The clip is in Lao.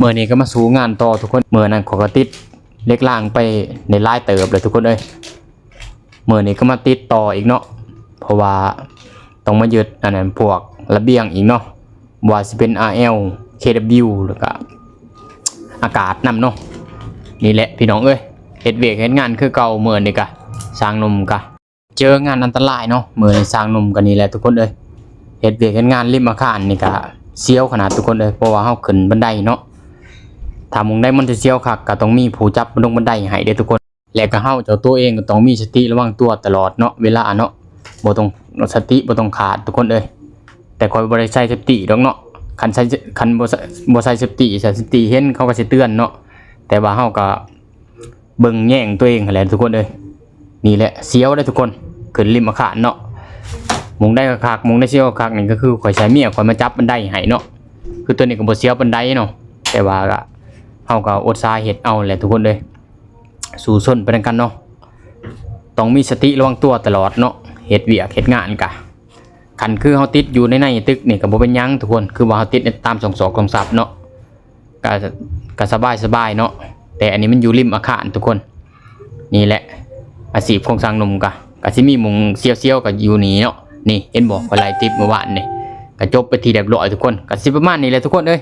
ມື້ນີ້ກໍມາສູ່ງານຕໍ່ທຸກຄົນ. ມື້ນັ້ນຂ້ອຍກໍຕິດເຫຼັກລາງໄປໄດ້ຫຼາຍເຕີບແລ້ວທຸກຄົນເອີຍ. ມື້ນີ້ກໍມາຕິດຕໍ່ອີກເນາະ ເພາະວ່າຕ້ອງມາຍຶດອັນນັ້ນພວກລະບຽງອີກເນາະ ບໍ່ວ່າຊິເປັນ ອາແອລ ເຄດັບເບິນຢູ ແລ້ວກໍອາກາດນຳເນາະ. ນີ້ແຫຼະພີ່ນ້ອງເອີຍ ເຮັດວຽກເຮັດງານຄືເກົ່າ. ມື້ນີ້ກະຊ່າງໜຸ່ມກະ ເຈີງານອັນຕະລາຍເນາະ. ມື້ນີ້ຊ່າງໜຸ່ມກໍນີ້ແຫຼະທຸກຄົນເອີຍ ເຮັດວຽກເຮັດງານລິມອາຄານນີ້ກໍສຽວຂະໜາດທຸກຄົນເອີຍ ເພາະວ່າເຮົາຂຶ້ນບັນໄດເນາະ. ຖ້າໝ່ອງໃດມັນຈະສຽວຄັກ ກໍຕ້ອງມີຜູ້ຈັບລົງບັນໄດໃຫ້ເດ້ທຸກຄົນ. ແລະກໍເຮົາເຈົ້າຕົວເອງກໍຕ້ອງມີສະຕິລະວັງຕົວຕະຫຼອດເນາະ ເວລາເນາະ ບໍ່ຕ້ອງ ສະຕິບໍ່ຕ້ອງຂາດທຸກຄົນເອີຍ. ແຕ່ຂ້ອຍບໍ່ໄດ້ໃສ່ເຊບຕີ້ດອກເນາະ ຄັນໃສ່ ຄັນບໍ່ໃສ່ ບໍ່ໃສ່ເຊບຕີ້ ໃສ່ເຊບຕີ້ເຫັນເຂົາກໍຊິເຕືອນເນາະ. ແຕ່ວ່າເຮົາກໍ ເບິ່ງແຍງຕົວເອງຫັ້ນແຫຼະທຸກຄົນເອີຍ. ນີ້ແຫຼະສຽວເດ້ທຸກຄົນ ຂຶ້ນລິມອາຄານເນາະ. ໝ່ອງໃດຄັກໆ ໝ່ອງໃດສຽວຄັກນີ້ກໍຄືຂ້ອຍໃຊ້ເມຍຂ້ອຍມາຈັບບັນໄດໃຫ້ເນາະ. ຄືຕົວນີ້ກໍບໍ່ສຽວປານໃດເນາະ ແຕ່ວ່າກໍ ເຮົາກໍອົດສາເຮັດເອົາແຫຼະທຸກຄົນເອີຍ. ສູ້ຊົນໄປນຳກັນເນາະ ຕ້ອງມີສະຕິລະວັງຕົວຕະຫຼອດເນາະ ເຮັດວຽກເຮັດງານກະ. ຄັນຄືເຮົາຕິດຢູ່ໃນ ໃນຕຶກນີ້ກໍບໍ່ເປັນຫຍັງທຸກຄົນ ຄືວ່າເຮົາຕິດໃນຕາມຊ່ອງຊອກຊ່ອງຊັບເນາະ ກະ ກະສະບາຍສະບາຍເນາະ. ແຕ່ອັນນີ້ມັນຢູ່ລິມອາຄານທຸກຄົນ. ນີ້ແຫຼະອາຊີບຂອງຊ່າງໜຸ່ມກະ ກະຊິມີໝ່ອງສຽວໆ ກະຢູ່ນີ້ເນາະ. ນີ້ເຫັນບໍ່ ຂ້ອຍໄລ່ຕິດມື້ວານນີ້ ກະຈົບໄປທີ່ຮຽບຮ້ອຍທຸກຄົນ. ກະຊິປະມານນີ້ແຫຼະທຸກຄົນເອີຍ.